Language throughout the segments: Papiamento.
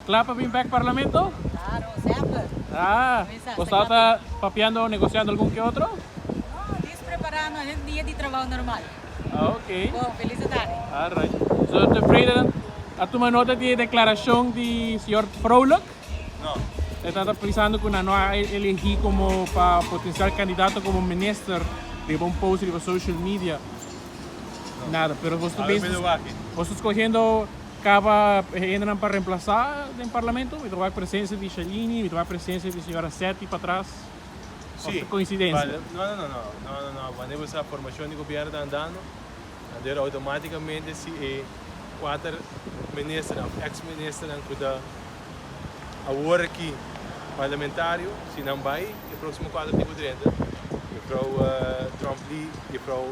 Kla pa bin bek Parlamento? Claro, semper. Ah, bo sa ta papiando o negociando algun ke otro? No, dis preparando e dia di trabao normal. Ah, ok. Bon, feliz tarde. All right. Señor Tevreden a tuma nota di e declaracion di señor Vrolijk? No. E ta pensando cu nan no a elegi como pa potencial candidato como minister riba un post riba social media. Nada, pero boso ta boso ta scogiendo caba hendenan pa reemplaza den parlamento? Mi ta wak presencia di Shalini, mi ta wak presencia di señora Setti patras. Si. Of ta coincidencia? No, no, no, no, no, no, no. Wanneer bo sa formacion di gobierno ta andando, anto automaticamente si e cuater ministernan of ex ministernan cu ta awor aki parlamentario, si nan bay, e proximo cuater tin cu drenta, mevrouw Tromp-Lee, juffrouw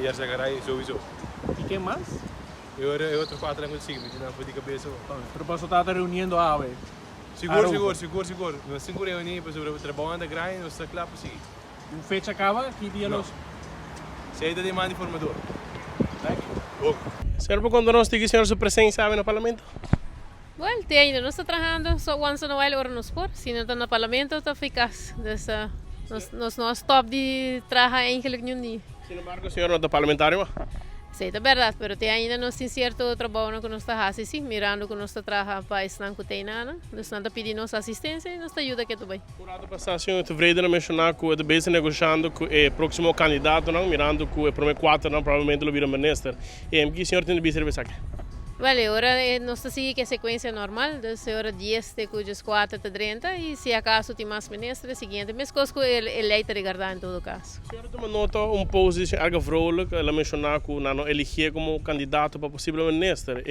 Yarzagaray sowieso. Y ken mas? E ora e otro cuaternan cu ta sigui, mi tin nan for di cabeza awor. Pero boso ta ta reuniendo awe? Sigur, Aruba. sigur, sigur, sigur. Nos tin cu reuni pasobra trabounan ta grandi y nos ta cla pa sigui. Un fecha caba? Ki dia No. los. Esey ta demanda di formador. Danki. Bon. Señor por conta nos tiki señor su presencia awe na Parlamento? Well, te ainda nos ta trahando, so once in a while ora nos por, si no ta na Parlamento ta fi cas, dus nos nos no a stop di traha eigenlijk niun dia. Sin embargo señor no ta parlamentario mas. Esey ta berdad, pero te ainda nos tin cierto trabounan cu nos ta haci si, mirando cu nos ta traha pa esnan cu ta einanan, dus nan ta pidi nos asistencia y nos ta yuda ketu bay. Un rato pasá señor Tevreden a menshoná ku e ta bezig negoshando ku e próksimo kandidatonan, mirando ku e promé kuaternan probablemente lo bira minister. Ki señor tin di bisa riba esaki? Wèl, e ora nos ta sigui ku e sekuensia normal, dus e ora dies te ku dieskuater ta drenta i si akaso tin mas minister e siguiente, meskos ku e lei ta regardá en todo kaso. Señor a tuma nota un post di señor Edgar Vrolijk, el a menshoná ku nan no eligié komo kandidato pa posibel minister.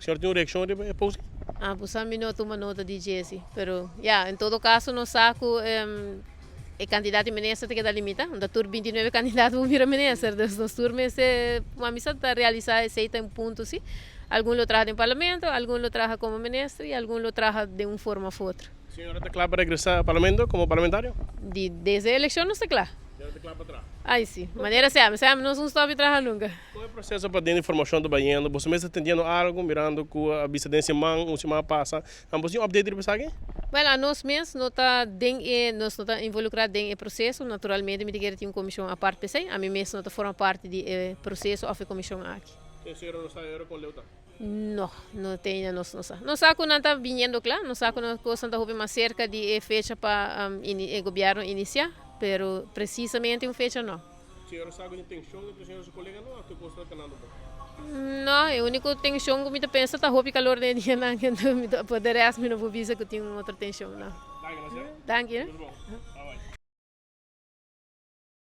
Señor tin un reakshon riba e post? Ah, pues ami no a tuma nota di dje si. Pero ya, en todo caso nos sa cu e cantidad di minister ta keda limita, unda tur 29 candidato por bira minister, dus nos tur mester, ami sa ta realisa esey ta un punto si, algun lo traha den parlamento, algun lo traha como minister y algun lo traha den un forma of otro. Señora ta cla pa regresa parlamento como parlamentario? Di desde e eleccion nos ta cla. Señora ta cla pa traha? Ay si, manera sea, mi sa nos no stop di traha nunca. Kon e proseso pa den di formashon ta bayendo? Boso mes ta tendiendo algu mirando ku a bisa den siman, un siman a pasa. Nan bo tin un update riba esaki? Wèl, anos mes no ta den e, nos no ta involukrá den e proseso. Naturalmente mi ta kere tin un komishon apart p'esei. Ami mes no ta forma parti di e proseso òf e komishon aki. E señora no sa e ora kon leu ta? No, no te ainda nos no sa. Nos sa ku nan ta biniendo kla, nos sa ku nan kosnan ta hopi mas serka di e fecha pa e gobièrnu inisiá, pero presisamente un fecha no. Señora sa ku tin tenshon entre señora su koleganan òf tur kos ta kanando bon? No, e úniko tenshon ku mi ta pensa ta hopi kalor den e dianan, enton mi ta por de rèst mi no por bisa ku tin un otro tenshon, no. Danki, no señora. Danki. Tur bon.